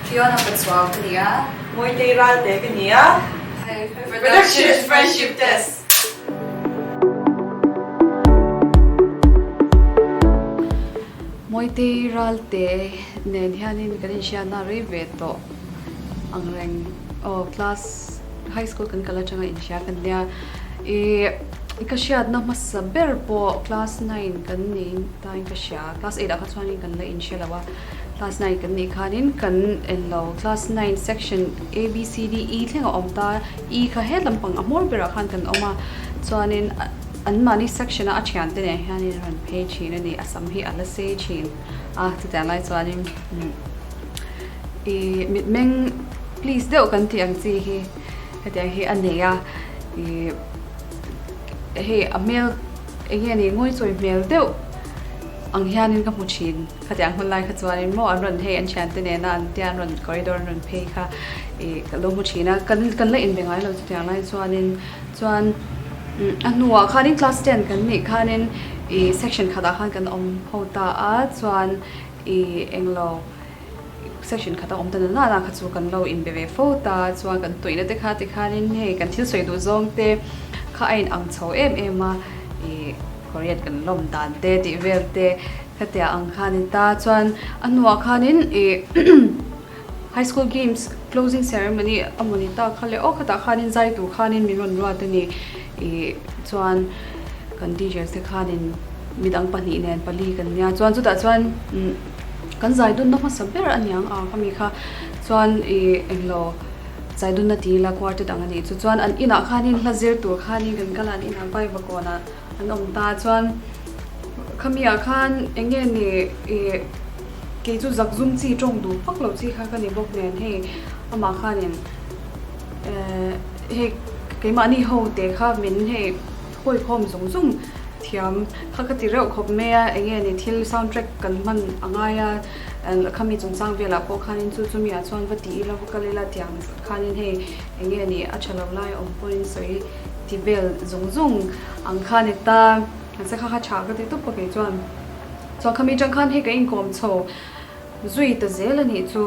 Fiona Pachuau ka ni a. Mawitei Ralte ka ni a. Production Friendship Test. Mawitei Ralte nen hianin kan inhriatna rei ve tawh ang reng aw class high school kan kal atanga inhria kan nia ih ka hriatna hmasa ber pawh class nine kan ni tain ka hria class eight ah kha chuanin kan la inhre lo a class nine kan nih khanin kan en lo class nine section A B C D E thleng a awm ta E kha het lampang a hmawr berah khan kan awm a chuanin anmahni section a a thiante nen hianin a rawn phei thin a ni a sam hi a la sei thin a chutiang lai chuanin Ih mitmeng please deuh kan tih ang chi hi hetiang hi a nei a ih hei a hmel eng nge ni ngawichawi hmel deuh ang hianin ka hmu thin khatiang hun lai kha chuanin maw an rawn hei an thiante nena an tia an rawn corridor an rawn phei kha ih ka lo hmu thin a kan kan la inbe ngai lo chutiang lai chuanin chuan a hnuah khanin class ten kan nih khanin ih section khatah khan kan awm ho ta a chuan ih englo. Section khat a awm ta nana na kha chu kan lo inbe ve fo ta chuan kan tuihna te kha tikhanin hei kan thil sawi duh zawng te kha a in ang chho em em a ih Korean kan lawm dan te tih vel te khatia ang kha a ni ta chuan a hnuah khanin ih High School Games closing ceremony a maw ni ta kha leh aw khatah khanin zai tur khanin min rawn ruat a ni ih chuan kan teachers te khanin midang pahnih nen pali kan nia chuan chutah chuan. Kan zaidunna hmasa ber a niang a ka mi kha chuan ih englo zaidunna ti ila quartet ang a nih chu chuan an inah khanin hla zir tur khanin kan kal a an inah bike kawnah an awm ta chuan khami ah khan eng nge ni ih kei chu zak zum chi tawng duh vak lo chi kha ka ni bawk nen hei amah khanin eh hei keimahni ho te kha min hei. Hawikhawm zawng zawng thiam kha ka ti reuh khawp mai a, enge ni thil sound track kan hman a ngai a, khami chungchang velah pawh khanin chu chumi ah chuan va ti ila va kal ila tiang khanin hei enge ni a tha lo lai awm pawhin sawi ti vel zawng zawng ang kha ni ta, mahse kha kha tha ka ti tawp a kei chuan chuan khami tang khan hei ka inkawm chho zui ta zel a nih chu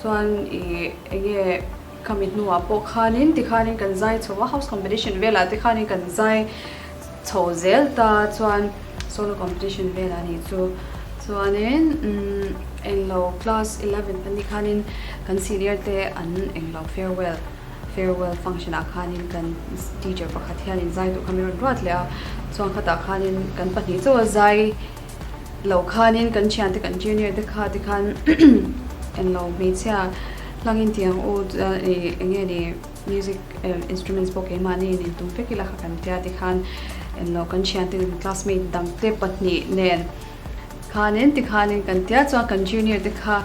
chuan ih enge. Khami hnuah pawh khanin tikhanin kan zai chho a, house competition velah te khanin kan zai chho zel ta chuan solo competition velah nih chu chuanin umm englo class 11 kan nih khanin kan senior te an englo farewell farewell function ah khanin kan teacher pakhat hianin zai duh kha min rawn ruat leh a chuan khatah khanin kan pahnih chauh a zai lo khanin kan thiante kan junior te kha tikhan englo hmeichhia hlangin tih ang u ih eng nge ni music instruments pawh keimahni in intum vek ila kha kan tia tikhan englo kan thiante kan classmate dang te pahnih nen khanin tikhanin kan tia chuan kan junior te kha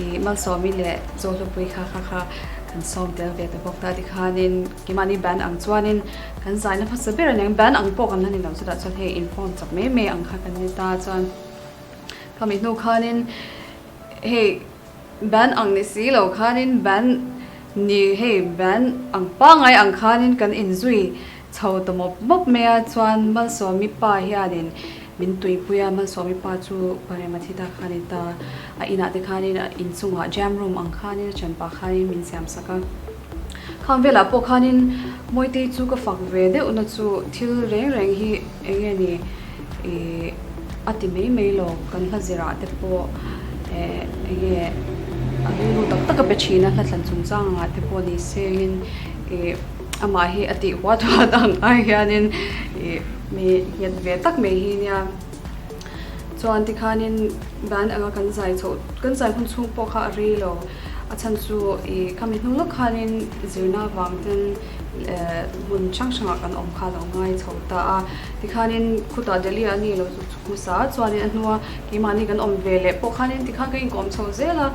ih Malsawmi leh Zawhlupui kha kha kha kan sawm tel ve ta bawk ta tikhanin Keimahni band ang chuanin kan zaina hmasa ber a ni ang, band ang pawh kan la ni lo chutah chuan hei inform chak mai mai ang kha kan ni ta chuan khami hnu khanin hei band ang ni si lo khanin band ni hei band ang pangngai ang khanin kan inzui chho ta mawp mawp mai a chuan Malsawmi pa hianin min tuipui a, Malsawmi pa chu Paremathita kha a ni ta, a inah te khanin inchungah jam room ang khanin a thianpa khanin min siam sak a. Khang velah pawh khanin Mawitei chu ka fak ve deuh na chu thil reng reng hi eng nge ni ih a ti mai mai lo kan hla zirah te pawh eh eng nge a rilru tak tak a pe thin a hla thlan chungchang angah te pawh ni sengin ih amah hi a tih huat huat ang ai hianin ih mi nghet ve tak mai hi nia. Chuan tikhanin band anga kan zai chhoh kan zai hun chhung pawh kha a rei lo. A chhan chu ih khami hnung lawk khanin zirna vang ten eh hmun hrang hrangah kan awm kha a lo ngai chho ta a. Tikhanin khutah Delhi ah a ni lo chu chhuk hmasa a chuanin a hnua keimahni kan awm ve leh pawh khanin tikhan ka inkawm chho zel a.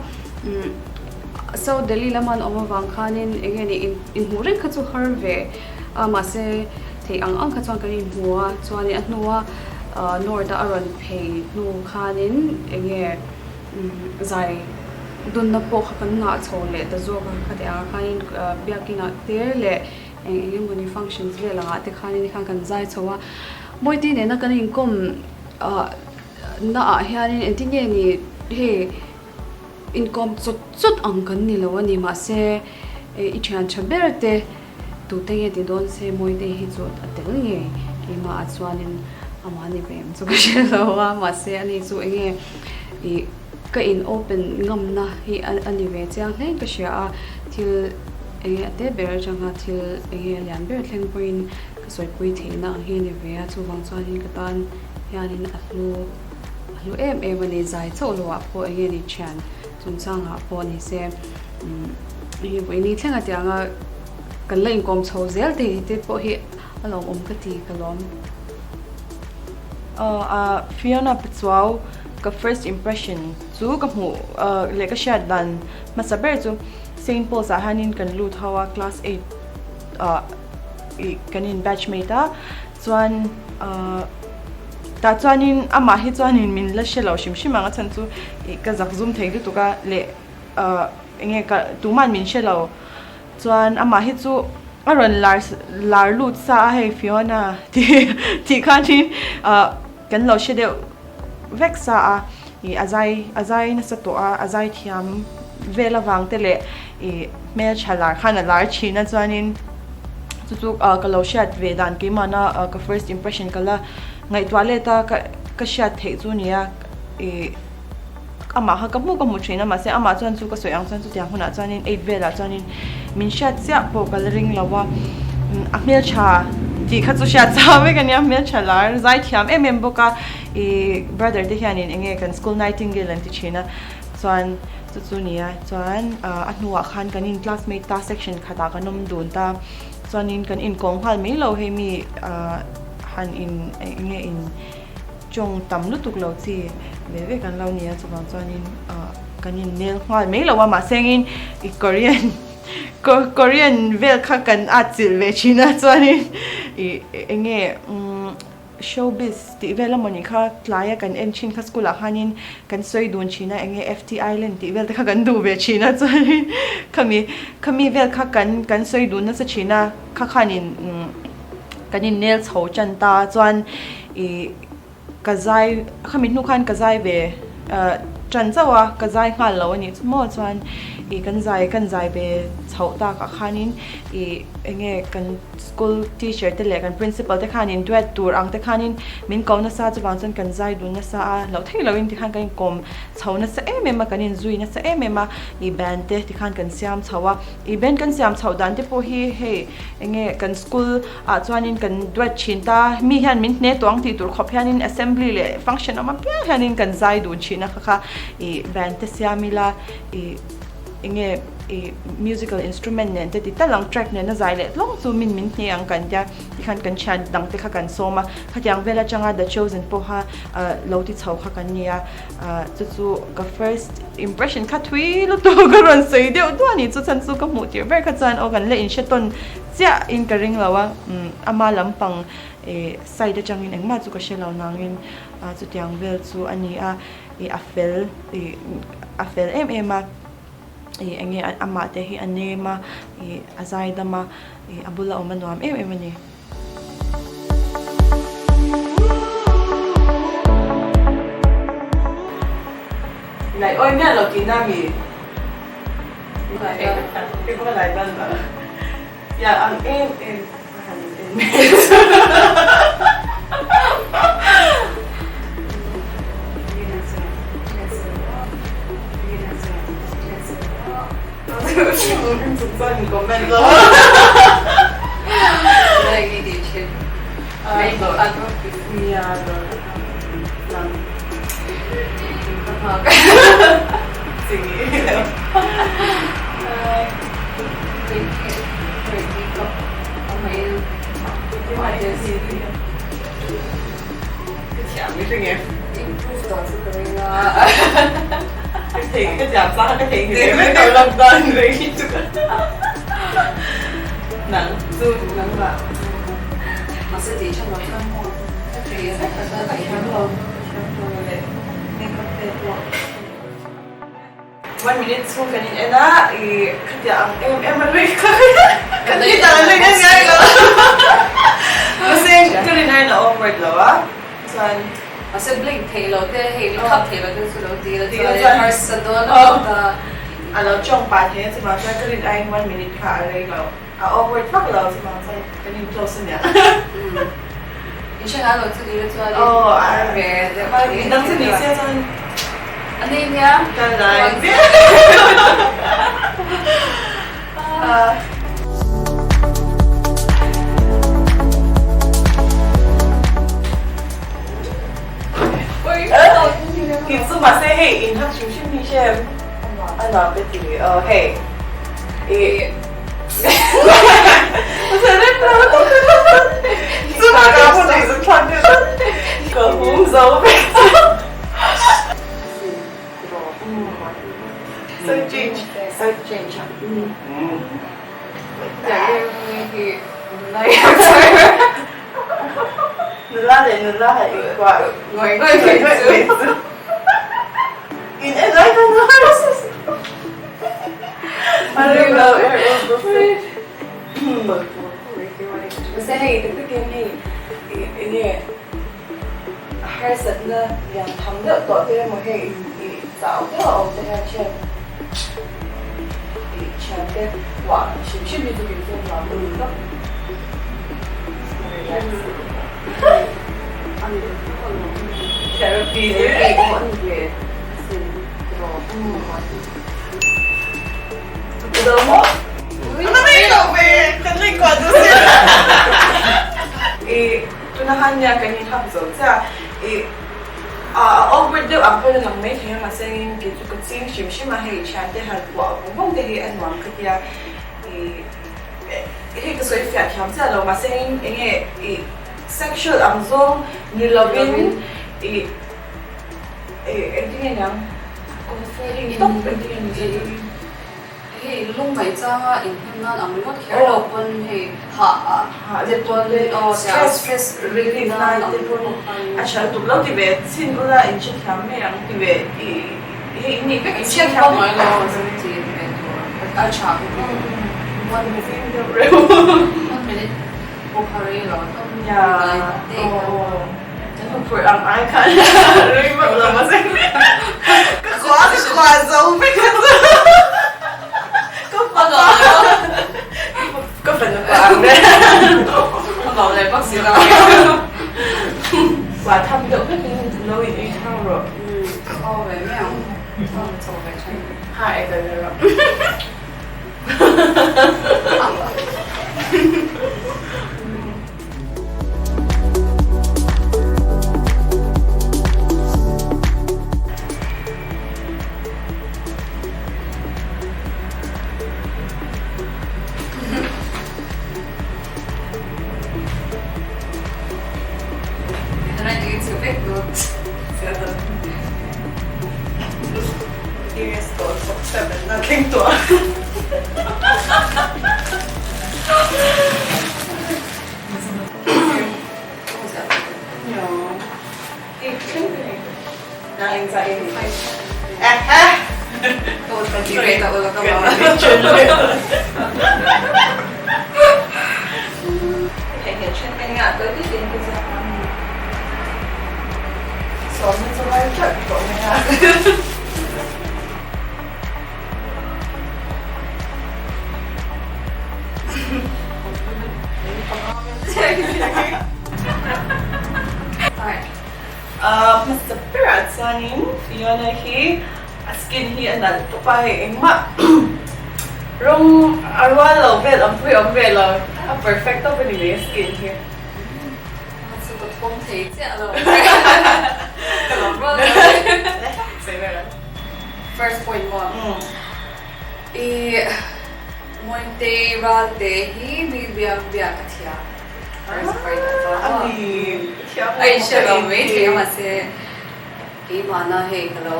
Umm South Delhi lama an awm avang khanin eng nge ni inhmuh reng kha chu har ve a mahse theih ang ang kha chuan kan inhmu a chuanin a hnua North a a rawn phei hnu khanin eng nge zai dunna pawh kha kan ngah chho leh ta zawk a khati ang ah khanin biakin ah te leh eng eng emawni functions vel ang ah te khanin khan kan zai chho a Mawiti nena kan inkawm na ah hianin engtin nge ni hei. Inkawm chawt chawt ang kan ni lo a ni mahse i thian tha ber te tute nge ti dawn se Mawite hi chu a tel ngei keimah ah chuanin amah ni ve em chu ka hre lo a mahse ani chu enge ih ka in open ngamna hi a ni ve chiang hle in ka hria a thil enge a te ber atanga thil enge a lian ber thleng pawhin ka sawipui theihna ang hi a ni ve a chuvang chuanin ka tan hianin a hlu. A hlu em em a ni, zai chauh lo ah pawh enge ni thian chungchang ah pawh ni se hei vawiin thleng a tiang a kan la inkawm chho zel thei te pawh hi a lawmawm ka ti ka lawm. Aw a Fiona Pachuau ka first impression chu ka hmuh leh ka hriat dan hmasa ber chu Saint Paul's ah hianin kan lut ho a class eight ah ih kan in batch mate a chuan ahh Tah chuanin amah hi chuanin min la hre lo hrim hrim ang a chhan chu ih ka zak zum thei lutuk a leh ahh eng nge ka tuman min hre lo chuan amah hi chu a rawn lar lar lut sa a hei Fiona tih tih khanin ahh kan lo hre deuh vek sa a ih a zai a zai nasa tawh a a zai thiam vel avang te leh ih hmeltha lar khan a lar thin a chuanin chu chu ah ka lo hriat ve dan keimahna ah ka first impression ka la ngaihtuah let a ka ka hriat theih chu nia ih amah kha ka hmu ka hmu thin a mahse amah chuan chu ka sawi ang chuan chutiang hunah chuanin eight velah chuanin min hriat chiah pawh ka la ring lo a a hmeltha tih kha chu hriat chau vek ania hmeltha lar zai thiam em em bawk a ih brother te hianin eng nge kan school nightingale an ti thin a chuan chu chu nia chuan a hnuah khan kan in classmate ta section khatah kan awm dun ta chuanin kan inkawm nghal mai lo hei mi ah han in eng nge in tawng tam lutuk lo chi ve ve kan lo nia chuvang chuanin ah kan in nel nghal mai lo a mahse engin i korean korean vel kha kan atchilh ve thin a chuanin ih eng nge umm. Showbiz tih vel emaw nih kha tlaia kan en thin kha school ah khanin kan sawi dun thin a enge FT Island tih vel te kha kan duh ve thin a chuanin khami khami vel kha kan kan sawi dun nasa thin a kha khanin kan in nel chho tan ta chuan ih ka zai khami hnu khan ka zai ve tan chauh a ka zai nghal lo a nih chu maw chuan ih kan zai kan zai ve chhoh takah khanin ih enge kan. School teacher te leh kan principal te khanin duet tur ang te khanin min ko nasa chuvang chuan kan zai dun nasa a, loh theih lohin tikhan kan inkawm chho nasa em em a, kan inzui nasa em em a, ih band te tikhan kan siam chho a, ih band kan siam chhoh dan te pawh hi hei eng nge kan school ah chuanin kan duet thin ta, mi hian min hne tawh ang tih tur khawp hianin assembly leh function awm apiang hianin kan zai dun thin a kha kha ih band te siam ila ih. Enge i musical instrument nen te ti tal ang track nena zai leh tlawng chu min min hne ang kan tia tikhan kan thian dang te kha kan sawm a khatiang vel atanga the chosen pawha lo ti chho kha kan nia chu chu ka first impression kha thui lutuk ka rawn sawi deuh duah a ni chu chhan chu ka hmuh tirh ber kha chuan aw kan la inhre tawn chiah in ka ring lo a ama lampang side atangin engmah chu ka hre lo nangin chutiang vel chu a ni a. Ih a fel ih a fel em em a ih eng nge amah te hi a nem a ih a zai dam a ih a bula awm a nuam em em a ni. Laih awi miah lo tihna mi? Ya ang em em a han en mai chu. One minute chhung kan in en a, i khatia ang em em a rei kha kan ni dan an en ngai lo. Mahse ka rin aiin a awkward lo a, chuan. Mahse blink theih loh te hei khap theih loh te chu lo ti la chuan harsa dawn a bawk a. A lo tawng pah thei a chuvang chuan ka rin aiin one minute kha a rei lo. A awkward vak lo chuvang chuan kan in close a nia. In hre ngai lo chu ni la chuan in ve deuh a ni. Midang chu ni se chuan a nei nia. Ka lai viau. Kei chu mahse hei in hak hrim hrim hi hrem a nuam ka ti aw hei ih ka hum zo vek So change so change Nula leh nula ha inkuah ngawih ngawih mai chu in en lai khan a rem lo Mahse hei tak takin hei eng nge harsatna lian tham deuh tawh te emaw hei i chau deuh a awm te hian thian i thian te kuah hrim hrim hi chu kei chu nuam ka ti tawp. Therapy pawh a ni ve asin tiraw. Tuna khan nia kan inhak zo chiah i a awkward deuh ang pawhin a lang mai thei a mahse engin kei chu ka ching hrim hrim a hei thiante han kuah vawng vawng te hi a nuam ka tia i hei ka sawi fiah thiam chiah lo mahse engin enge i sexual ang zawng ni lovin i engtin nge niang comforting tawp engtin nge ni che. Hei lungngaih changa inhnem nan ang ringawt kher lo pawn hei hah hah te pawn stress relief nan te pawn a tha lutuk lo ti ve chin ula in hrethiam mai ang ti ve i hei in nih vek in hrethiam mai lo ti ve tur a tha ka ti one minute deuh reuh one minute pawh kha rei lo tawp ya Kan phurh ang ai khan rei vak lo mahse ka kuah ka kuah zo vek a chu ka fapa ka fanu kuah ang ve a nuam leh bawk si lo kuah tham deuh vek in lo in ei thau rawh aw ve mai ang aw chaw ve thin ha ei ve rawh. Hmasa berah chuanin Fiona hi a skin hi a nalh tawp a, hei engmah rawng a rual lo vel ang pawh hi a awm ve lo, a perfect tawp a ni mai a skin hi. First point maw? I Mawintei Ralte hi mi biak biak a thiam. First point a chuan maw? A inhriat lo mai thei a mahse keimahna hei ka lo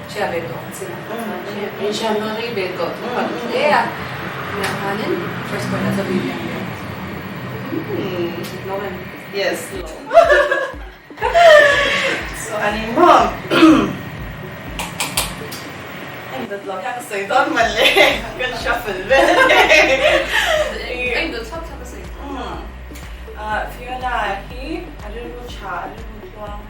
hriat ve tawh ang chin ang chuan inhriat na rei ve tawh thu kan hle a. Nia khanin first point a chuan mi biak biak a thiam. Lo em? Yes, lo. So a ni maw? Eng dawt lo hian ka sawi dawn man le, kan shuffle vel a ni. Eng dawt thlap thlap a sawi dawn. Fiona hi a rilru tha tha a rilru tluang.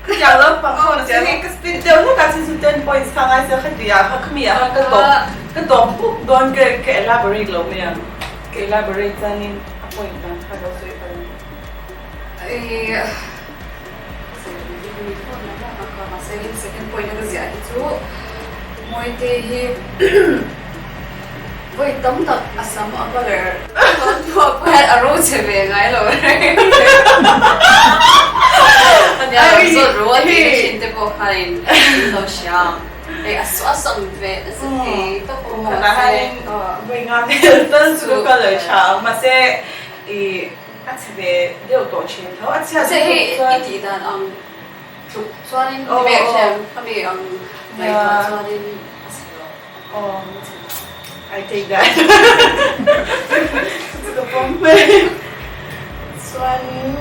Khatiang lampang ho na chian ka split deuh hlek a chu chu ten points kha ngai sia khati ah kha khami ah khan ka tawp ka tawp huk dawn ka ka elaborate lo mai ang ka elaborate chuanin a point dan kha lo sawi palh ang. Second point a ka ziah hi chu Mawite hi vawi tam tak a sam a colour tawn thuak pawh hian a ro che ve ngai lo reng a nia lo zawt ro a tih na thin te pawh khanin in lo hria ang hei a a sam ve nasa thei tawp awm a mahse vawi nga vel tal chu ka colour tha ang mahse ih A chhe ve deuh tawh thin tho. A chhiat lutuk chuan. I tih dan ang tluk chuanin ti vek hian a mi ang ngaihtuah chuanin a chhe lo. Aw I take that. Chu ka pawm mai. Chuanin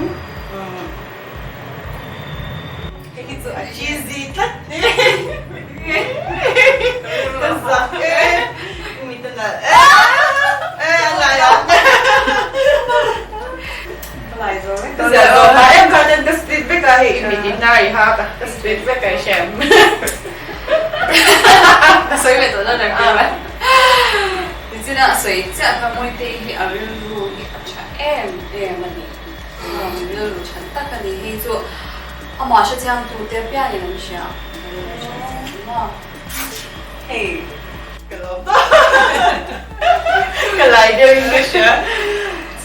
hei hi chu a cheesy tlat e. Ka zak e. Mi te nalh e. E a ngai ang. Ka lai zo vek. Ka ziah zo ta em kha chuan ka split vek a hei i mit in a i ha ka split vek a i hre em. Ka sawi leh tawh dawn reng em. Nichina a sawi chiah kha Mawitei hi a rilru hi a tha em em a ni. Rilru tha tak a ni. Hei chu amah hrechiang tute apiangin an hria. Rilru tha chiang maw. Hei ka lawm tawh. Ka lai deuh in ka hria.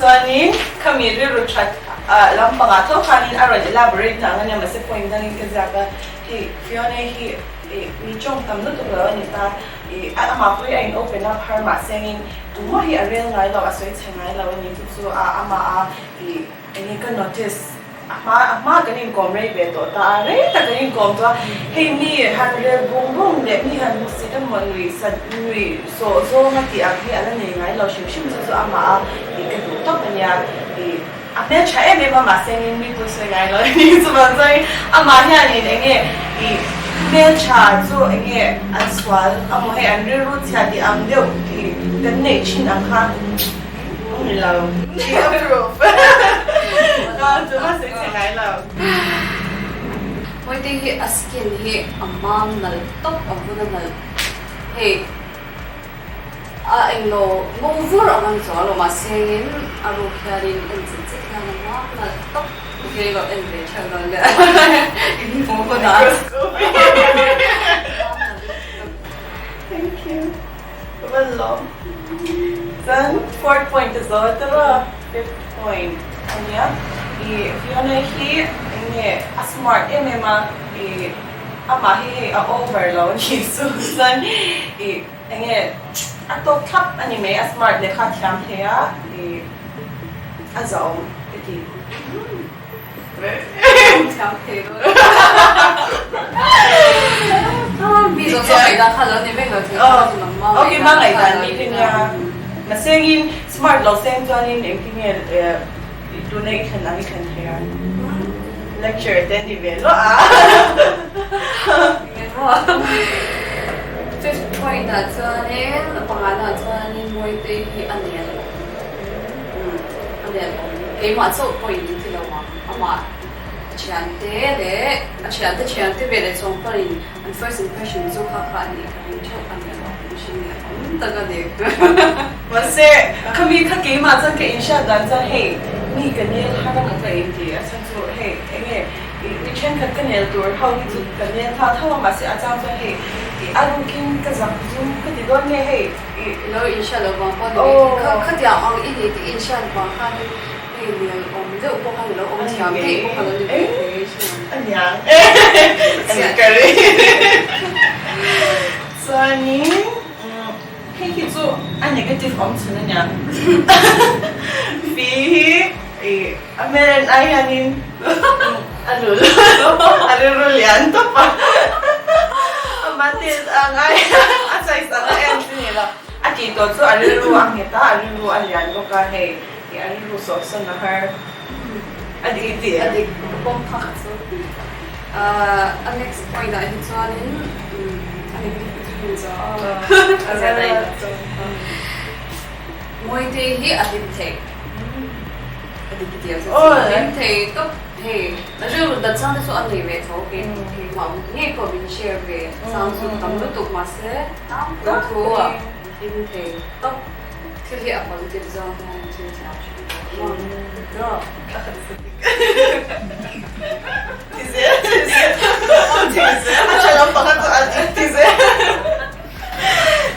Chuanin khami rilru that lampangah tho khanin a rawn elaborate na ang ania mahse point dangin ka ziak a. Hei Fiona hi mi tawng tam lutuk lo a ni ta. Ih amah pawh hi a in open up har mahsengin tumah hi a rel ngai lo a sawi chhe ngai lo a ni chu chu a amah a ih enge ka notice a hma a hma kan inkawm rei ve tawh ta a rei tak kan inkawm tawh a hei mi han rel bung bung leh mi han hmusit emaw nui sat nui sawh zawng a tih ang hi a la nei ngai lo hrim hrim chu chu amah a ih ka duh tawp a nia ih A hmeltha em em a mahse mi pui sawi ngai lo a ni chuvang chuan amah hianin enge ih hmeltha chu enge an sual amaw hei an rilru chhia tih ang deuh ih kan neih thin ang kha a ni lo tih a proof chuvang sawi chhe ngai lo. Mawite hi a skin hi a mam nalh tawp a vun a nalh hei. A englo ngo vur ang an chuang lo mahsengin a ruk hianin en chet chet hian a mam nalh tawp ngei lo en ve theuh dawn le in hmu hunah mam nalh lutuk. Thank you ka van lawm chuan fourth point a zo a tawh a fifth point ania i Fiona hi enge a smart em em a i amah hi hei a over lo a ni chu chuan i Enge a tawk thlap a ni mai, a smart lehkha a thiam thei a, ih a zahawm ka ti. Thiam thei dawn. Mi zawng zawng ngaihdan kha lo ni vek lo thei kha chu nangmah Ok, mah ngaihdan bik a nia. Mahsengin smart lo seng chuanin engtin nge tuna i thlen ang i thlen thei a? Lecture te a ni ve luah a. Fifth point ah chuanin pangana chuanin Mawitei hi a nel awm a nel awm keimah chauh pawhin min ti lo ang amah a thiante leh a thiante thiante ve leh chuang pawhin an first impression chu kha kha a nih ka ring theuh a nel awm mihring nel awm tak a ni. Mahse khami kha keimah chuan ka inhriat dan chuan hei mi ka nel har emaw ka inti a chhan chu hei enge Mi thenkhat ka nel tur ho hi chu ka nel nghal tho a, mahse a chang chuan hei i a rukin ka zak zum ka ti dawn nge hei i lo inhriat loh vang pawh ni mai thei kha khatiang ang i ni tih inhriat vang khanin hei nel awm deuh pawh khan i lo awm thiam daih bawk a lo ni ve thei thin. A niang e a ni ka ring. Chuanin hei hi chu a negative awm chhun a niang fi hi i A hmel ai hianin a lul a rilru lian tawp a, a matis ang ai a size ang a em chu ni lo. A tih tawh chu a rilru a nghet a, a rilru a lian bawk a, hei ih a rilru sawh sawn a har a dik tih a dik ka pawm phak chu. A next point ah hi chuanin a negative hi chu hmun zawh a zia daih lo. Mawitei hi a hlim theih. ti a hlim thei tawp hei rilru dat chang te chu a nei ve tho keimah ngei pawh min share ve chang chu tam lutuk mahse tlangpui thu a hlim thei tawp thil hi a positive zawng hian an thil thiam thin tawp.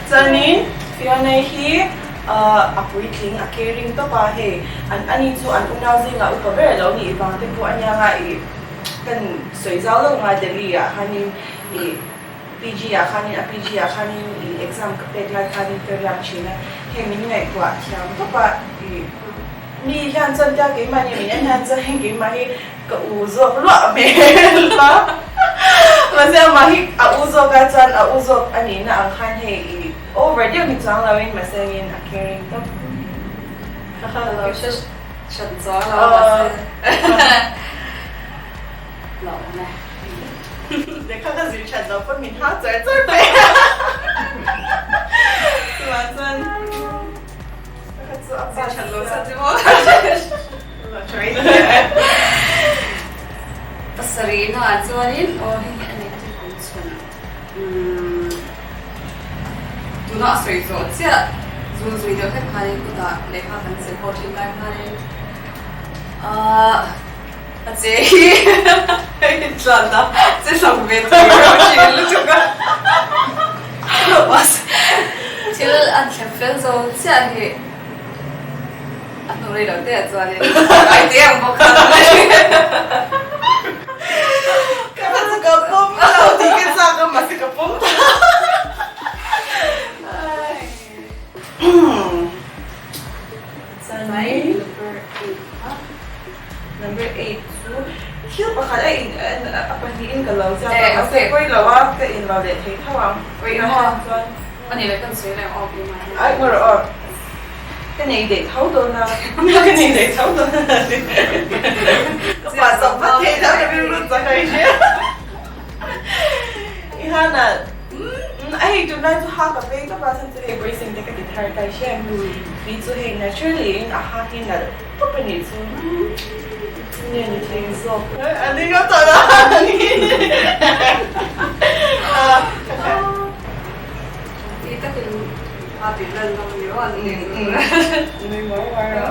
Chuanin Fiona hi a puitling a caring tawp a, hei an ani chu an unau zingah upa ber a lo nih vang te pawh a nia nga ih kan sawi zau lo nga Delhi ah khanin ih PG ah khanin a PG ah khanin ih exam ka pek lai khanin ka riak thin a, hei min ngaihtuah thiam tawp a ih. Mi hian chuan tia keimah nih min en hian chuan heng keimah hi ka u zawk luah hmel a, mahse amah hi a u zawk a chuan a u zawk a nihna ang khan hei i over deuh ni chuang lo in mahse engin a caring tawp kha kha lo hre hran chuang lo mahse lo awm e. Lehkha ka zir that loh pawn min hau char char pek chuvang chuan. Pasarih naah chuanin aw hei hi a negative awm chhun tuna a sawi zawh chiah zul zui deuh hlek khanin kutah lehkha kan zir haw thin lai khanin ahh a che hi a intlan a che hlauh ve thei reuh thin lutuk a. Thil an thlep fel zo chiah hi a hnu rei lo te ah chuanin ngai te ang bawk kha. Ka kha chu ka pawm lo tih ka chak a mahse ka pawm ta. Chuan number 8 chu thil pakhat a in a pahnihin ka lo ziak a mahse pawi lo a ka in lo leh thei tho ang pawi chuan a ni leh kan sawi leh ang aw keimah hian ai ngaw rawh aw ka nei daih tho dawn a ka nei daih tho dawn a ka pah chawp vat thei tho ka rilru chak a i hria i hana A hei tunlai chu ha ka vei tawp a, chhan chu hei bracing te ka ti thar ta i hre. Tui chu hei naturally in a ha hi nalh tawp a nih chu. Nge ni thei zawk. A ni ngawt tawh lo a ni. Ti takin ha tih lan ngam ni aw an ni. Nui mar mar a.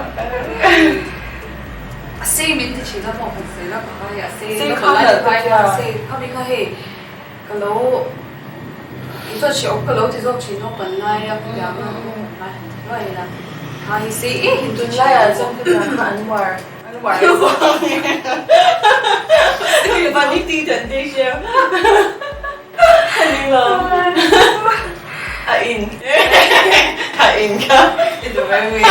A sei min ti thin a maw kan sawi la ka hai a sei ka lai ka hai a sei khami kha hei. Ka lo i chuan hre awk ka lo ti zawk thin naupang lai a khawpiang a naupang lai han ti hluai ila kha hi sei em em tun lai ah chuan khawpiang kha an uar an uar vanity temptation a ni lo a in a in kha i duh em mi.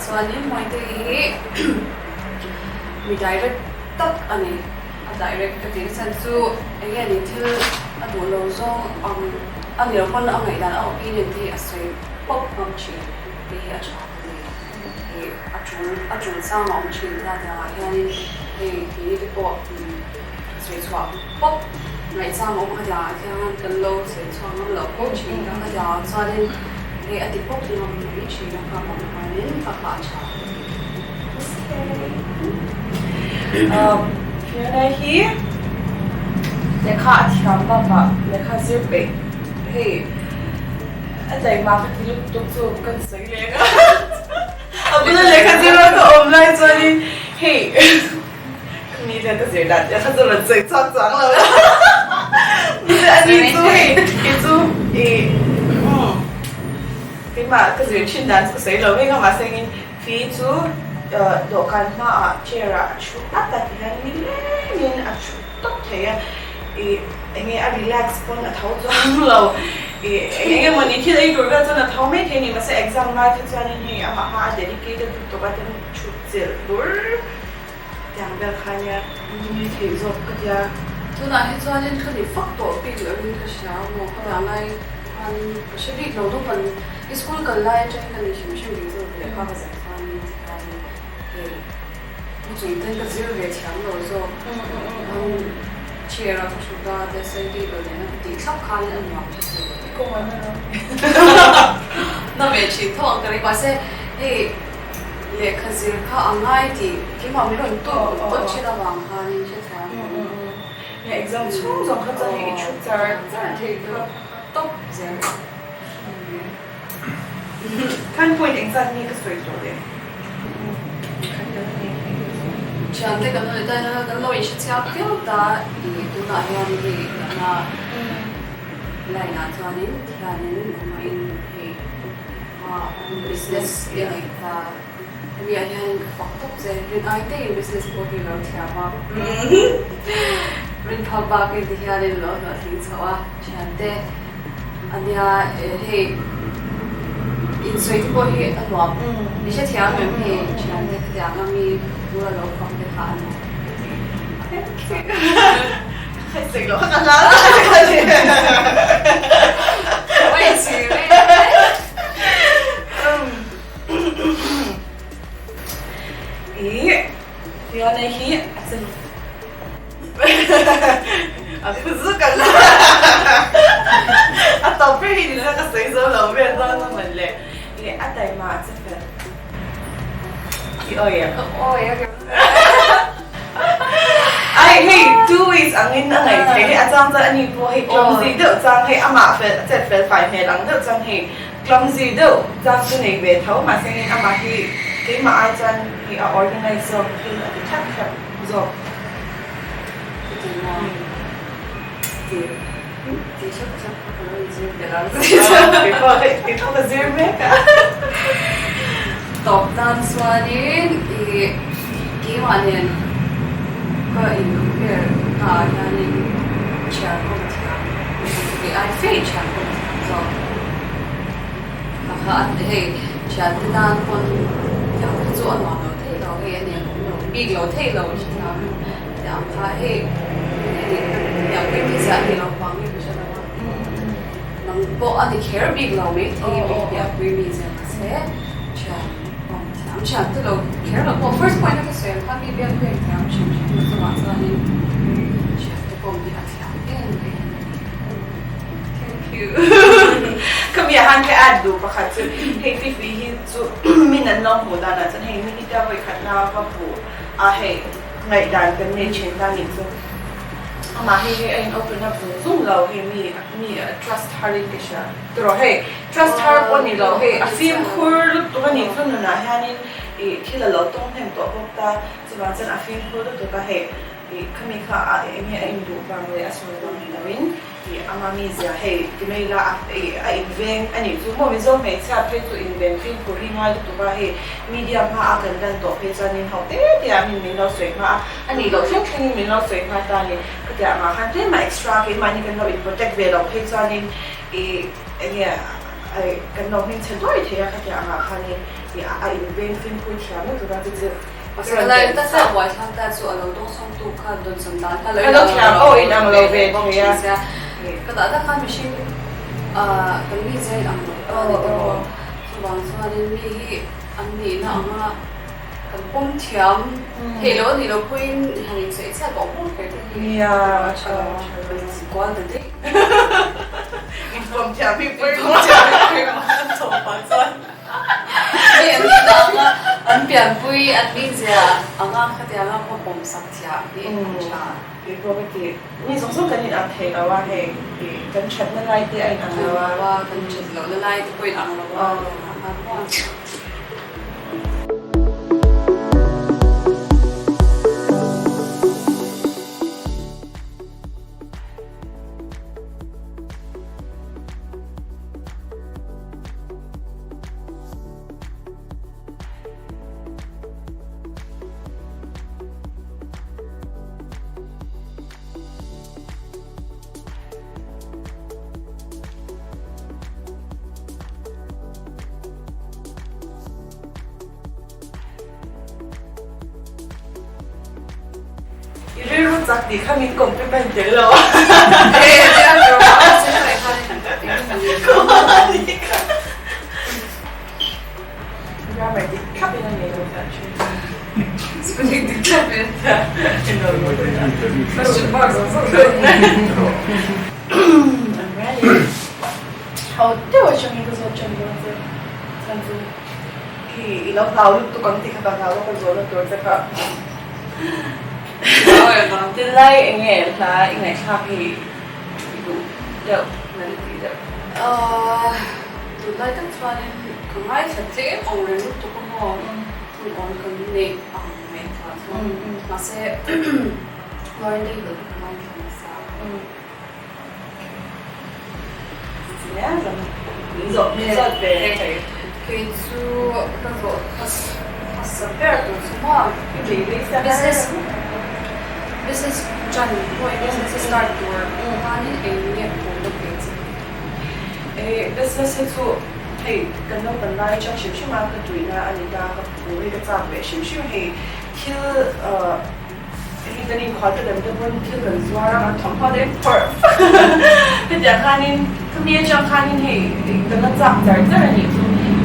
Chuanin Mawite hi mi direct tak a ni. A direct ka tih chhan chu eng nge ni thil a duh lo zawng ang a ni lo pawn a ngaihdan a opinion te hi a sawi pawp ngam thin tih hi a tha ka ti. Ih a tul a tul chang a awm thin ta tiangah hianin hei keini te pawh sawi chhuah pawp ngaihchang a awm kha tiangah khian kan lo sawi chhuak ngam loh pawh thin ka kha tiangah chuanin hei a ti pawp ngam mai thin a kha vang khanin ka hah tha ka ti. Fiona hi lehkha a thiam bakah lehkha zir peih hei a taima ka ti lutuk chu kan sawi leng a a bula lehkha zir a ka awm lai chuanin hei Mi hian ka zir dan te kha chu rawn sawi chhuak chuang lo a. Mahse ani chu hei kei chu ih umm keimah ka zir thin dan chu ka sawi lo vek a mahse engin Fi chu dawhkan hmaah chair ah a thu at a tihian nilengin a thu tawp thei a ih enge a relax pawn a tho chuang lo ih eng eng emawni thil ei tur vel chuan a tho mai thei a ni mahse exam lai kha chuanin hei amah kha a dedicated lutuk a tin thut chilh bur. Tiang vel kha nia nui theih zawk ka tia. Tunah hi chuanin ka ni fak tawh bik lohin ka hria maw ka dah lai khanin ka hre bik lo naupang i school kal lai atangin ka ni hrim hrim ve zawk lehkha ka zir chuanin tikhanin hei mu chung ten ka zir ve thiam lo zawk. Chair a ka thut a, desk and table nena ka tih thlap khanin a nuam ka ti. Kawng an la Na ve thin tho ang ka ring mahse hei lehkha zir kha a ngai tih keimah min rawn tawk tawk thin avang khanin hrethiam ang. Nia exam chhung zawng kha chuan hei i thu char char thei kha tawp zel. Khan point engzat nge ka sawi tawh le? Thiante kan lo ni ta hian kan lo inhrechiang viau ta i tunah hian hei natna line ah chuanin thianin khawngaihin hei business te a nei ta. Hemi ah hianin ka fak tawp che, rin ai teiin business pawh hi lo thiam a, rin phak bakin ti hianin lo hlawhtling chhoh a thiante. Ania hei insawi te pawh hi a nuam i hrethiam em hei thiante khatiang a mi bula lo fak te kha a nuam ka ti. Ka sawi loh kha ka hlau tak a ni. Ka inchhir e. Ih Fiona hi a che A phu zuk ang a tawp ber hi ni lo ka sawi zo lo vel dawn a mawn le. Ih a taima a che fel. I awi a. Ka awi a. Ai hei two ways angin a ngaih theih hei a chang chuan ani pawh hei clumsy deuh chang hei amah fel a chet fel fai hmel ang deuh chuan hei clumsy deuh chang chu nei ve tho mahse hei amah hi keimah ai chuan hei a organize zawk thil a ti thlap thlap zawk. Keipawh ka zir mek a. Tawp tan chuanin i keimah nen ka in compare na ah hianin thian kawm a thiam kei ai fe in thian kawm a thiam zawk. Kha kha hei thian te tan pawn tiang kha chu a nuam lo thei lo hei a nen awm lo bik lo thei lo hrethiam tiang kha hei tiang pui mi ziah ni lo vang nge ka hre lo a nang pawh a ni kher bik lo mai thei mi tiang pui mi ziah mahse thian awm thiam thian te lo kher lo pawh first point a ka sawi ang kha mi biak pek thiam hrim hrim a chungah chuanin thian te pawh mi a thiam em em a ni. Thank you. Ka mi ah han ka add duh pakhat chu hei Fifi hi chu min an lo hmuh danah chuan hei mi hi tia vawi khat na va hmuh a hei ngaihdan kan nei thin ta nih chu amah hei hei a in open up zung zung lo hei mi mi a trust har in ka hria tiraw hei trust har pawh ni lo hei a fimkhur lutuk a nih chu nunah hianin ih thil a lo tawng hnem tawh bawk ta chuvang chuan a fimkhur lutuk a hei ih khami kha a enge a induh vang leh a sawi vang ni loin Ih ama mizia hei ti mai ila a ih a inveng a nih chu maw Mizo hmeichhia phei chu inven fimkhur hi ngai lutuk a hei media hma a kan lan tawh phei chuanin ho te te ah min min lo sawi hma a a nih loh thleng thlengin min lo sawi hma ta a ni ka ti ang ah khan tlem a extra keimahni kan lo in protect ve loh phei chuanin ih enge kan lo hmingchhe duai thei a ka ti ang ah khanin ih a inveng fimkhur thiam lutuk a chu chu Pasal lai tak a buai thlak ta chu a lo dawngsawng tu kha dawnsawm dan kha lo inang lo ve inang lo ve bawk thin sia. Ka dah tak khan mihring kan mi zia inang lo ta ni tawh a, chuvang chuanin mi hi an nihna anga kan pawm thiam theih loh a nih loh pawhin han insawi chhiat bawk bawk kher te hi a tha lo a, kan inkual ta daih. Inpawm thiam hi pawimawh. Inpawm thiam hi pawimawh. Hei an nihna anga an pianpui an mizia anga khatianga khaw pawmsak thiam hi an tha. Kei pawh ka ti, mi zawng zawng kan inang thei lo a, hei kan thatna lai te a inang lo a, kan that lohna lai te pawh inang lo a. I rilru chak tih kha min compliment tel lo a. Grammar dik thlap in. ka la nei lo chiah thin. Spelling dik thlap e. Question mark zawng zawng daih. I'm ready. Ho deuh atangin ka zawt tan dawn che. Chhan chu khi i lo hlau lutuk ang tih kha ka hlau a ka zawhna tur che kha. Tunlai eng nge hla i ngaihthlak hi i duh deuh na i tih deuh? Tunlai tak chuanin ka ngaithla tlem ang reng lutuk a maw hun awn kan neih ang ngaihtuah chuan mahse Lauren Daigle hi ka ngaithla nasa. Kei chu ka zawh hmasa ber tur chu maw business business ṭan pawh business a start tur khanin eng nge pawh ve che? Business hi chu hei kan naupan lai aṭang hrim hrim a ka tuina a ni ta ka phu hi ka chak ve hrim hrim hei thil Hei kan inkhua te lem te pawn thil kan zuar a, kan thawmhnaw te phawrh hetiang khanin khami atang khanin hei kan la chak char char a nih chu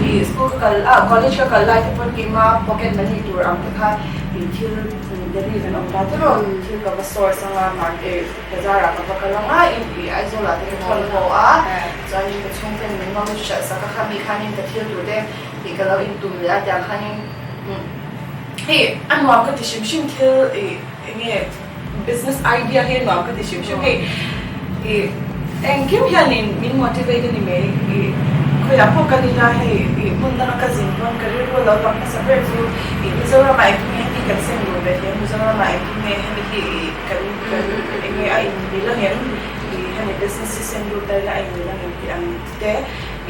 ih school ka kal ah college ka kal lai te pawn keima pocket money tur ang te kha ih thil Delhi kan awm ta tawrh a thil ka va source anga market bazar ah ka va kal anga ih Aizawl ah te ka thawn haw a chuanin ka chhungten min lo hralh sak a khami khanin ka thil tur te ih ka lo intum leh a tiang khanin. Hei a nuam ka ti hrim hrim thil ih eng nge business idea hi a nuam ka ti hrim hrim hei ih engkim hianin min motivate a ni mai ih khawiah pawh kal ila hei ih hmun danga ka zin pawn ka rilru a lo lang hmasa ber chu ih Mizoramah engtin nge hemi kan seng lut ve thei a Mizoramah engtin nge hemi hi ih kan kan eng nge a inmil angem ih hemi business hi seng lut ta ila a inmil angem tih ang te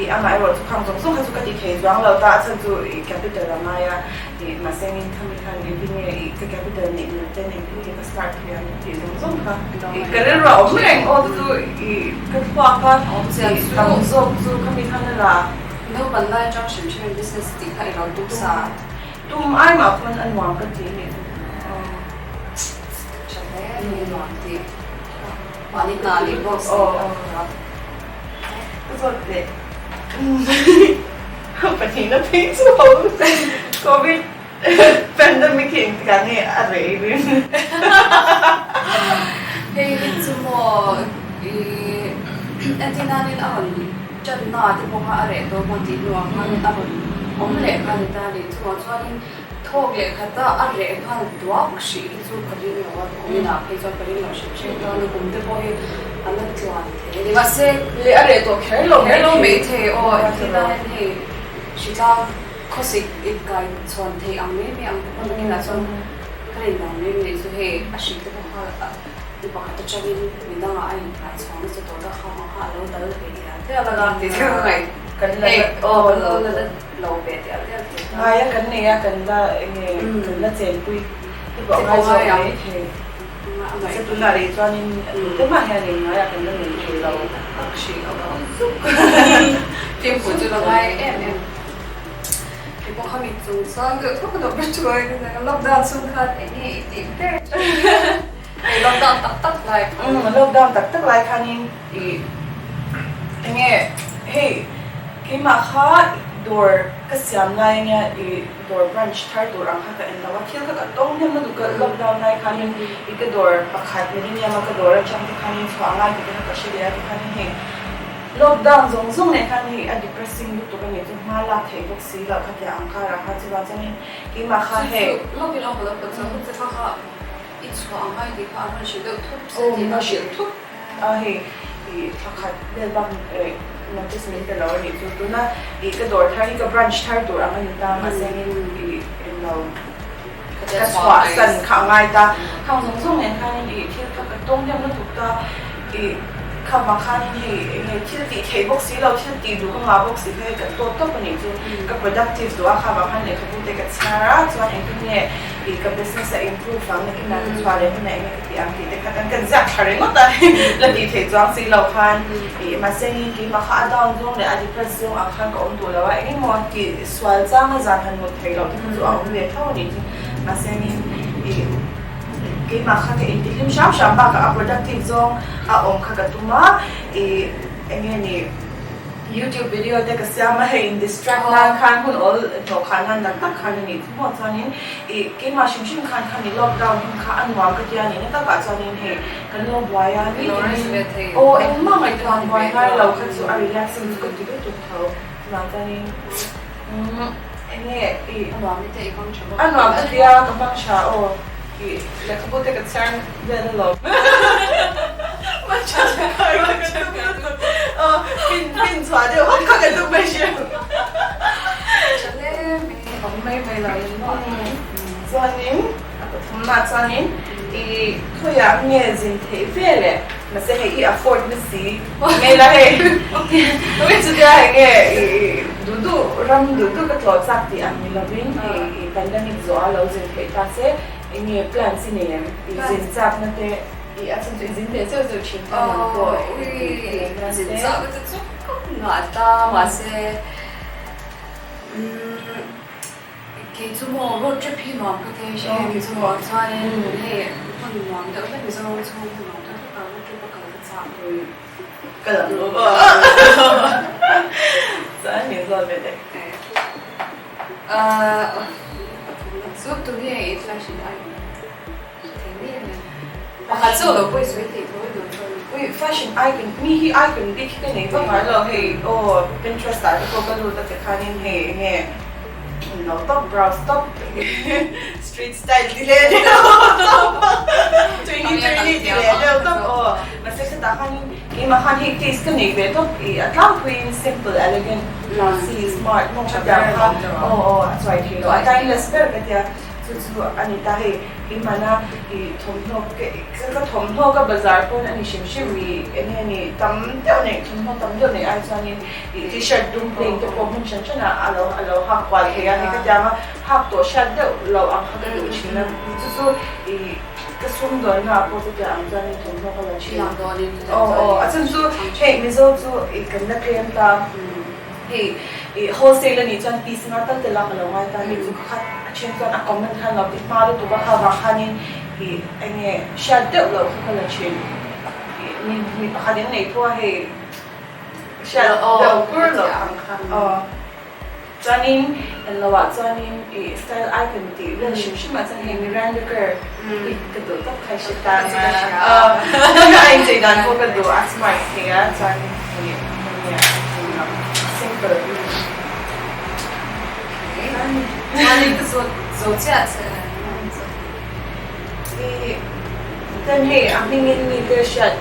Ih amaherawh chu khang zawng zawng kha chu ka ti thei chuang lo ta a chhan chu ih capital a ngai a ih mahse engin khami khan engtin nge ih ka capital neih mil ten engtin nge ka start thei ang tih zawng zawng kha ih ka rilru a awm reng aw chu chu ih ka thluak a ih tam zawk chu khami khan a la. Naupan lai atang hrim hrim in business tih kha i lo tum sa. Tum ai mah pawn a nuam ka ti nih chu. Aw tha hle a ni nuam tih mahni hna nih bawk si a. Ka zawt leh pahnihna phei chu ho Covid pandemic hi engtikah nge a rei rin? Hei hi chu maw i entirnanin a rawn tanna te pawh kha a reh tawh maw tih hnuah khanin a rawn awm leh kha ni ta a ni. Chuvang chuanin Thawk leh khata a reh nghal duak hrih hi chu ka ring lo a, kuminah phei chuan ka ring lo hrim hrim ta a, kum te pawh hi a la tluan thei a ni. Mahse, leh a reh tawh kher lo kher lo mai thei aw, engtin a hei hritlang khawsik inkai chhawn thei ang mai mai ang te pawh nakinah chuan ka rin dan mai mai chu hei a hrik te pawh kha mi pakhat atangin mi dangah a inkai chhuang nasa tawh ta kha ang kha a lo dal ve tial tial a tih te ka ngaih Kan la hei aw kan lo la lo ve tial tial thei ta. Ngai a kan nei a kan la enge kan la chenpui te pawh a ngai zawk mai thei. Mahse tunah rih chuanin tute mah hian eng ngaiah kan la nei thei lo tak hrih lo ang. Fimkhur chu la ngai em em. Kei pawh khami chung chuan deuh thawk a lo be thuai a lockdown chhung khan enge i tih ber hei lockdown tak tak lai khan. Lockdown tak tak lai khanin I enge hei keimah kha dawr ka siam lai ania i dawr branch thar tur ang kha ka en lo a thil kha ka tawng hnem lutuk ka lockdown lai khanin i ka dawr pakhat millennium a ka dawr atang te khanin chhuah ngai tih te kha ka hre leh a tikhanin hei lockdown zawng zawng leh khan hei a depressing lutuk a nih chu hma lak theih bawk si loh khatia ang karah khan chuvang chuanin keimah kha hei Lawkin a lo kha kha i chhuah ang ngai tih kha an rawn hrilh deuh thup se tih kha. Aw hrilh thup a hei ih thla khat vel bak eh notice min pe lo a nih chu tuna ih ka dawr thar hi ka branch thar tur ang a ni ta mahse engin ih englo ka chhuah san kha a ngai ta khang zawng zawng nen khanin ih thil kha ka tawng hnem lutuk ta ih kha vang khanin hei enge thil tih theih bawk si lo thil tih duh ka ngah bawk si kha hei ka tawt tawp a nih chu ka productive duh a kha vang khan lehkhabu te ka chhiar a chuan engtin nge Ih ka business a improve ang nakin ah ka chhuah leh hunah enge ka tih ang tih te kha kan kan ziak thla ringawt a la tih theih chuang si lo khan ih mahse engin keimah kha a down zawng leh a depress zawng ang khan ka awm duh lo a engemaw tih sual changa zan han mut theih loh te kha chu a awm ve tho a nih chu mahse engin ih keimah kha ka intihlim hram hram bakah a productive zawng a awm kha ka tum a ih enge ni. YouTube video te ka siam a, hei in distract nan khan hun awl hnawh khah nan tak tak khan a nih chu maw chuanin ih keimah hrim hrim khan khami lockdown hun kha a nuam ka tia a nih na takah chuanin hei kan lo buai a nitin aw engmah ngaihtuah buai ngai lo kha chu a relaxing chu ka ti lutuk tho chuvang chuanin umm eng nge ih a nuam ka tia ka hmang tha aw ih lehkhabu te ka chhiar vel alawm. Chuanin a pathumna chuanin i khawiah nge zin theih ve le mahse hei i afford na si ngei la hei chutia hei nge i duh duh ram duh duh ka tlawh chak tih ang ni lovin hei i pandemic zawh a lo zin theih ta se eng nge plans i nei em i zin chakna te I a chhan chu i zin ve zeuh zeuh thin kha nang pawh i tih na te. Zin chak te chu ka ngah ta mahse umm kei chu maw road trip hi nuam ka ti a hei chu maw chuanin hei hmun nuam deuh hlek Mizoram chhung hmun nuam deuh hlek a road trip a kal ka chak. Ka lam lo aw chuan min zawt ve daih. Chu tunge i flash in ai. Pakhat chu lo pawi sawi thei tho emaw chuan. Ui fashion icon mi hi icon bik hi ka nei vak ngai lo hei aw Pinterest ah te pawh ka lut a tikhanin hei enge lo top browse top street style ti leh deuh tawp trainee trainee ti leh deuh tawp aw mahse chutah khanin keimah khan hei taste ka nei ve tawp ih a tlangpuiin simple elegant classy smart maw ka tia kha aw aw a chuai thei lo a timeless ber ka tia. Chu chu a ni ta hei, keimahna i thawmhnaw ka thawmhnaw ka bazar pawn a ni hrim hrim i eng nge ni tam deuh neih thawmhnaw tam deuh neih ai chuanin i t-shirt dum plain te pawh hmun hran hranah a lo a lo hak kual thei a ni ka tiang a hak tawh hriat deuh loh ang kha ka duh thin a chu chu i ka sumdawnna ah pawh chutiang ang chuanin thawmhnaw ka la thin aw aw a chhan chu hei Mizo chu i kan la tlem ta. Hei i wholesale a nih chuan piece nga tal tel a ka lo ngai ta ni chu ka khat a then chuan a comment khan lo ti hma lutuk a kha vang khanin i eng nge hriat deuh loh kha ka la thin i mi mi pakhat in nei thu a hei hriat deuh kur loh ang kha aw chuanin englo ah chuanin i style icon tih vel hrim hrim ah chuan hei Miranda Kerr hi ka duh tawp kha i hre ta aw a inchei dan pawh ka duh a smart thei a chuanin hei Simple. I ten hei a hmingin mi te hriat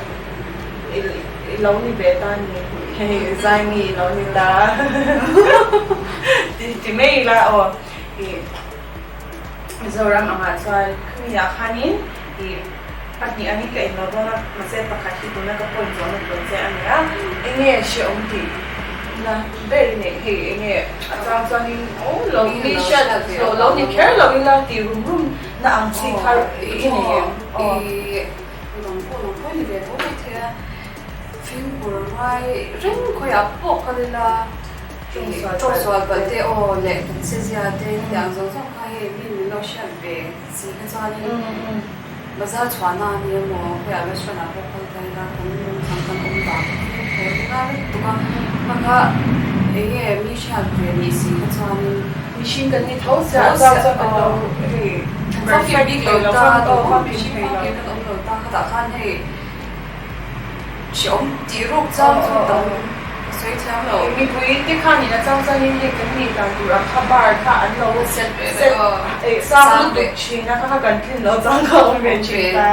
i lo ni ve ta ni hei zai mi i lo ni ta ti mai ila aw i Mizoram angah chuan khami ah khanin i pahnih angin ka inlo dawn a, mahse pakhat hi tuna ka point zawhna tur che a ni a, enge hrehawm tih na ber i neih hei enge a chang chuanin aw lo mi hriat hlawh lo ni kher lo ila tih rum rum na ang chi kha i nei em aw. I midang pawh lo pawh ni ve tho mai thei a, fimkhur ngai reng khawiah pawh kal ila tawngsual palh te aw leh kan che zia te hetiang zawng zawng kha hei mi min lo hriat ve si kha chuanin Bazar chhuahna a ni emaw khawiah restaurant ah pawh kal ta ila kan nungchang kan awm dan te hi fimkhur ngai lutuk a bakah eng nge mi hriat ve nih si kha chuanin Mihring kan ni tho sia a chang chuan kan lo hei perfect bik lo ta mihring famkim kan awm lo ta khatah khan hei Hreawm tih ruk chang chu tam ka sawi thiam lo. Mipui te khanin a chang changin hei kan nih dan tur ang kha bar kha an lo set sang lutuk thin a kha kha kan tlin lo chang kha awm ve thin ta.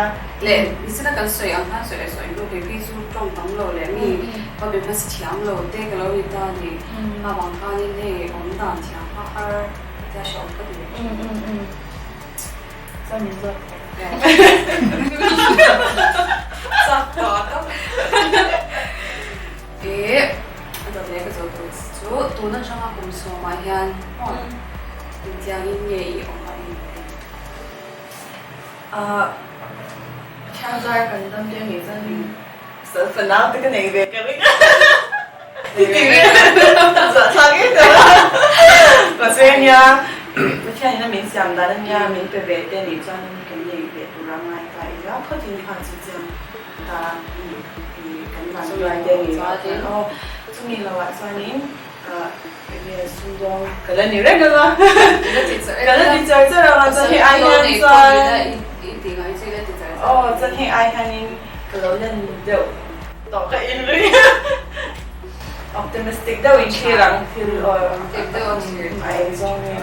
Leh nisina kan sawi ang khan sawi leh sawi hnu kei phei chu tawng tam lo leh mi va be hmasa thiam lo te ka lo ni ta a ni. Kha vang khanin hei awm dan thiam kha har tia hreawm ka ti ve thin. Chuan min zawt. Chak tawh tawp. Ih a dawt leh ka zawh tur chu tun atanga kum sawmah hian maw engtiangin nge i awm a in rin? Ah Thiangzar kan dam te anih chuan Salfanau te ka nei ve ka ring a. Ti ti ve zahthlak em em a. Mahse nia. Pathianin a min siam dan a nia, min pe ve te nih chuan kan nei ve tur a ngai ta ila phawtin kha chu chiang ta kan vanduai te ni aw chumi loah chuanin enge sumdawng ka la ni reng anga ka la ti char char anga chuan hei ai hian chuan aw chuan hei ai hianin ka lo len deuh tawh ka inring Optimistic deuh in thlir ang thil a ei zawng nge.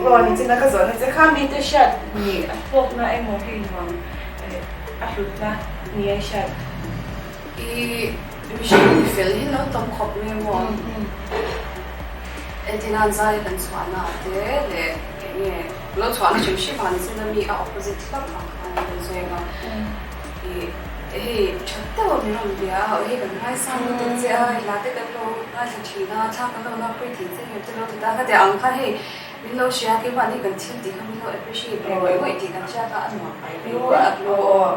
Rawn chin a ka zawhna che kha mite hriat ni a hlawkna emaw hei nuam a hlutna ni a hriat. I mihring fel hi lo tam khawp mai maw? Entirnan zai kan chhuahna ah te leh eng nge lo chhuahna hrim hrim ah ni se na mi a opposite hlauh ang khan kan sawi ang a. I hei tha deuh a min rawn bia a, hei kan ngaisang lutuk che a, hla te kan lo ngaithla thin a, thla kan lo lakpui thei che ngem te lo ti ta kha ang kha hei min lo hria keimahni kan thil tih kha min lo appreciate ve ngawih ngawih tih kan hria kha a nuam mai ve a hlu aw.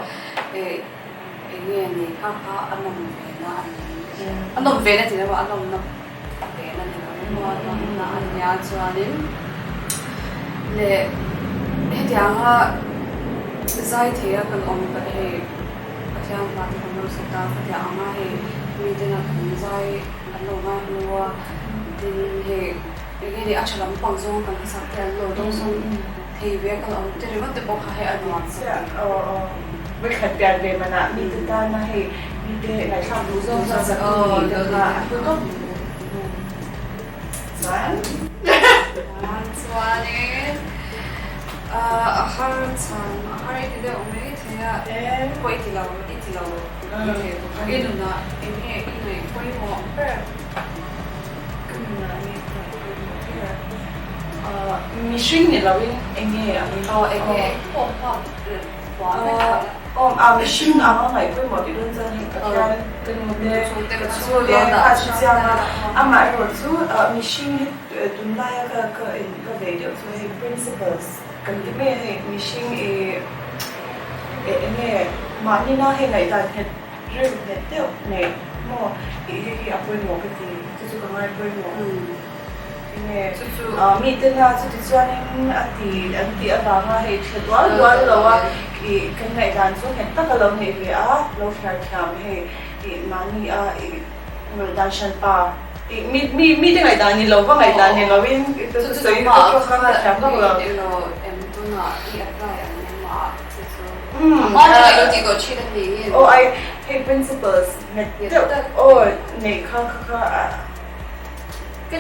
Eng nge ni kha kha a nawm ve na a ni a nawm ve na ti lo a a nawmna ve na ni lo emaw a nawmna a nia chuanin leh hetianga zai thei a kan awm pah hei Pathian hma te kan lo sa ta khatiang anga hei miten a kan zai an lo ngai hnu a tin hei eng nge ni a tha lampang zawng kan hmasak te an lo dawngsawm Thei ve ka lo awm te ringawt te pawh kha hei a nuam ka ti. Aw aw vawikhat pian ve manah mite tana hei mite ngaihthlak duh zawk zawk zak tu nih te kha a hlu tawp. Chuan. Chuanin a har chhan a har i ti deuh mai thei a pawh i ti lo i ti lo mai thei bawk a i nunah eng nge i ngaih pawimawh ber? Ka nunah nge ka ngaih pawimawh ber? Mihring ni loin eng nge ang in? Aw eng nge eng pawh huap huam vek a. Aw a mihring ang a ngaih pawimawh tih dawn chuan hei Pathian ka nu te ka chhung te kha a hre chiang a, amaherawh chu mihring hi tunlaia ka ka in ka vei deuh chu hei principles kan ti mai a hei mihring i eng nge mahnina hei ngaihdan nghet rilru nghet deuh neih maw tih hei hi a pawimawh ka ti chu chu ka ngai pawimawh. Enge mite na chuti chuanin a ti an tih avanga hei tha dual dual lo a ih kan ngaihdan chu nghet tak a lo neih ve a, lo thliar thiam hei ih mahni a ih ngaihdan hran pa ih mi mi mite ngaihdan ni lo va ngaihdan ni lo in ka sawi ka tawngkam ka thiam vak lo. Aw ai hei principles nghet deuh aw neih kha kha kha a. Ka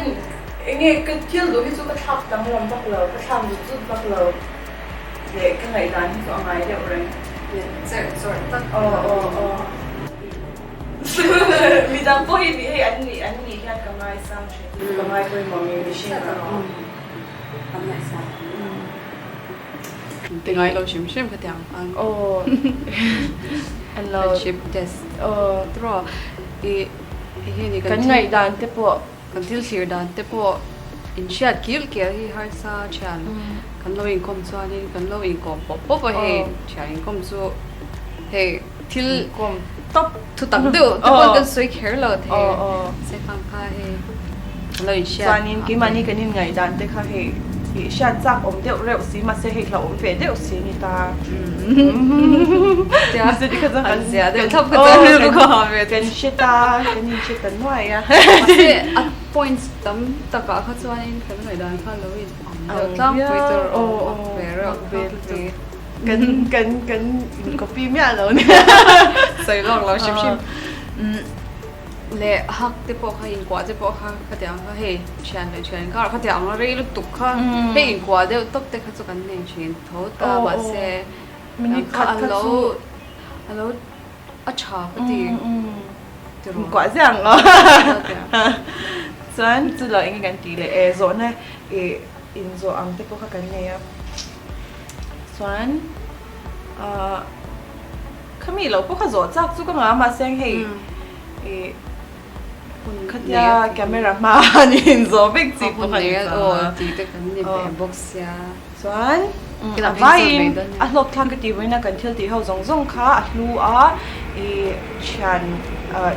enge ka thil duh hi chu ka thlak danglam vak lo, ka thlak zut zut vak lo leh ka ngaihdan hi chu a ngai deuh reng. Leh cherh chawrh tak Aw aw aw. Midang pawh hi hei an nih an nih hian ka ngaisang thin hi chu ka ngai pawimawh mi mihring ah. An ngaisang ang a. Ti ngai lo hrim hrim ka ti ang ang. Aw. An lo. Friendship test. Aw. Tiraw i. Kan ngaihdan te pawh. Kan thil thlir dan te pawh inhriat kil kel hi harsa thian kan lo inkawm chuanin kan lo inkawm pawp pawp a hei thian inkawm chu hei thil tawp thu tak deuh te pawh kan sawi kher lo thei se khang kha hei kan lo inhriat chuanin keimahni kan inngaihdan te kha hei Ih hriat chak awm deuh reuh si mahse hei hlauhawm ve deuh si ni ta. Mahse tikha chuan kan zia deuh thlap kha chuan rilru kha ha ve kan hre ta kan inhre ta nuai a. Mahse a points tam takah kha chuanin kan ngaihdan kha lo in ang deuh tlangpui tur aw mak ve reuh ve lutuk. Kan kan kan in copy miah lo nia. Sawi lawk lo hrim hrim. Leh hak te pawh kha inkuah te pawh kha khatiang kha hei thian leh thian inkar khatiang ang rei lutuk kha hei inkuah deuh tawp te kha chu kan nei thin tho ta mahse ang kha a lo a lo a tha ka ti tiraw inkuah ziah ang aw chuan chu lo eng nge kan tih leh e zawhna ih inzawh ang te pawh kha kan nei a chuan ah. Khami loh pawh kha zawh chak chu ka ngah a mahse hei ih khatia camera hma a ni inzawh vek chi pawh kha ni aw tih te kan ni ve bawk sia. Chuan a vaiin a hlawk thlak ka tih vawiin a kan thil tih ho zawng zawng kha a hlu a ih thian ah.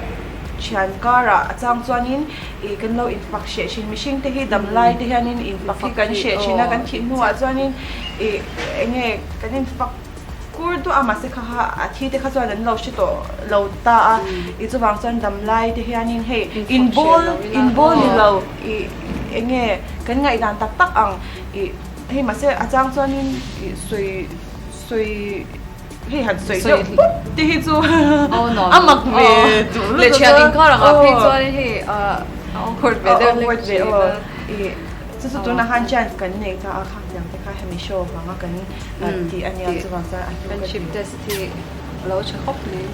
Thian karah a chang chuanin ih kan lo infak hreh thin. Mihring te hi dam lai te hianin infak hi kan hreh thin a, kan thih hnuah chuanin ih eng nge kan infak kur duah a, mahse kha kha a thi te kha chuan an lo hre tawh lo ta a. Ih chuvang chuan dam lai te hianin hei inbawl inbawl ni lo ih eng nge kan ngaihdan tak tak ang ih hei mahse a chang chuanin ih sawi sawi. Hei han sawi deuh pawp te hi chu a mak ve duh lutuk a. Leh thian inkar ang ah phei chuan hei a awkward ve deuh hlek thin a. Chu chu tunah khan chance kan nei ta a kha tiang te kha hemi show vanga kan tih a nia chuvang chuan a hlu ka ti. Friendship test hi a lo tha khawp mai.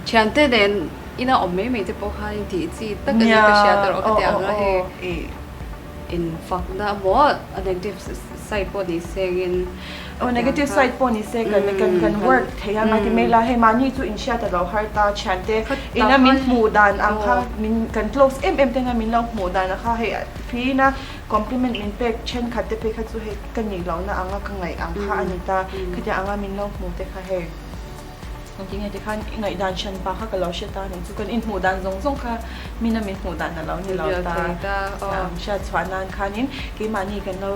Thiante nen ina awm mai mai te pawh khan tih chi tak a ni ka hria ta rawh ka ti ang a hei. Infakna maw a negative side pawh ni se engin. Aw negative side pawh ni se kan kan kan work thei a ngaiti mai la hei mahni chu inhriat a lo har ta thiante ina min hmuh dan ang kha min kan close em em tena min lo hmuh dan ang kha hei fiina compliment min pek thenkhat te phei kha chu hei ka nih lohna anga ka ngaih ang kha a ni ta khatiang anga min lo hmuh te kha hei. Engtin nge tikhan i ngaihdan hran pa kha ka lo hre ta nih chu kan inhmuh dan zawng zawng kha mina min hmuh dan a lo ni lo ta hriat chhuah nan khanin keimahni kan lo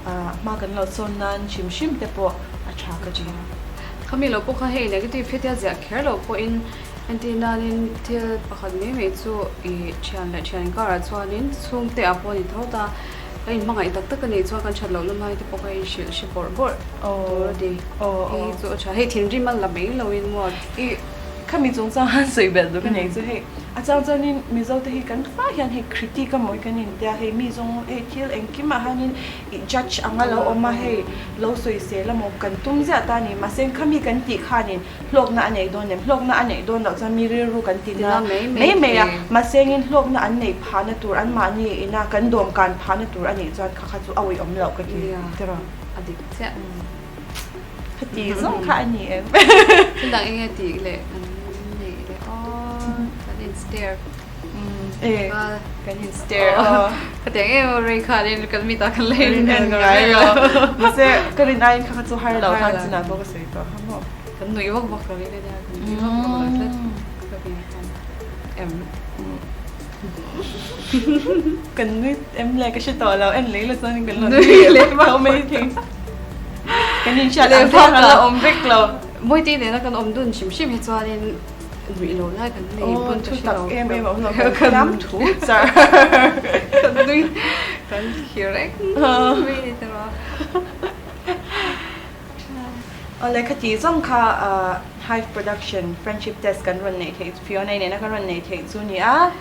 hma kan lo sawn nan hrim hrim te pawh a tha ka ti. Khami lo pawh kha hei negative hetia ziah kher lo pawhin entir nanin thil pakhat mai mai chu i thian leh thian inkarah chuanin chhungte ah pawh a ni tho ta. Ka inhmangaih tak tak a nih chuan kan that lohna lai te pawh ka inhrilh hre bawrh bawrh tur a ni. Hei hi chu a tha. Hei thinrim a la mai loin maw? I khami chungchang han sawi belh duh ka nei chu hei a chang chuanin Mizo te hi kan hma hian hei critic a mawi kan intia hei mi zawng hei thil engkimah hianin i judge anga lo awm a hei lo sawisel amaw kan tum ziah ta a ni. Mahse khami kan tih khanin Hlawkna a neih dawn em? Hlawkna a neih dawn loh chuan mi rilru kan ti na mai mai a, mahse engin hlawkna an neih phahna tur anmahni ina kan dawmkan phahna tur a nih chuan kha kha chu a uiawm loh ka ti tiraw? A dik chiah. Khati zawng kha a ni em? Thil dang enge tih leh kan neih leh aw kan in stare. E kan in stare aw. Ka tiang em aw rei khanin kan mitah kan la in en ngai lo. Mahse ka rin aiin kha kha chu har lo khan chinah pawh ka sawi tawh kha maw. Kan nui vak vak lo ila nia kan nui vak vak lo tlat ka ti khan em. Kan nui em le ka hre tawh lo en lei la chuan kan lo nui leh vak mai thei. Kan in hriat ang khan a la awm vek lo. Mawite nena kan awm dun hrim hrim hi chuanin Nuih lo lai kan nei pawn ka hre lo. Em em a awm lo kan thiam thu char. Kan nui kan thlir reng mai ni te maw. Awle khati zawng kha Hive Production Friendship Test kan rawn neih theih Fiona nena kan rawn neih theih chu ni a.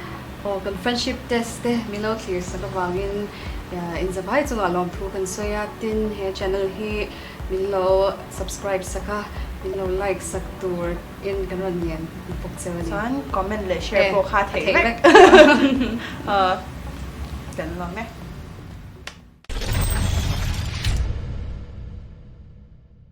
Aw kan friendship test te min lo thlir sak avangin inzavai chungah lawmthu kan sawi a, tin he channel hi min lo subscribe sak a, min lo like sak tur In kan rawn ngen bawk cheu a ni. Chuan comment leh share pawh kha a theih vek. Kan lawm e.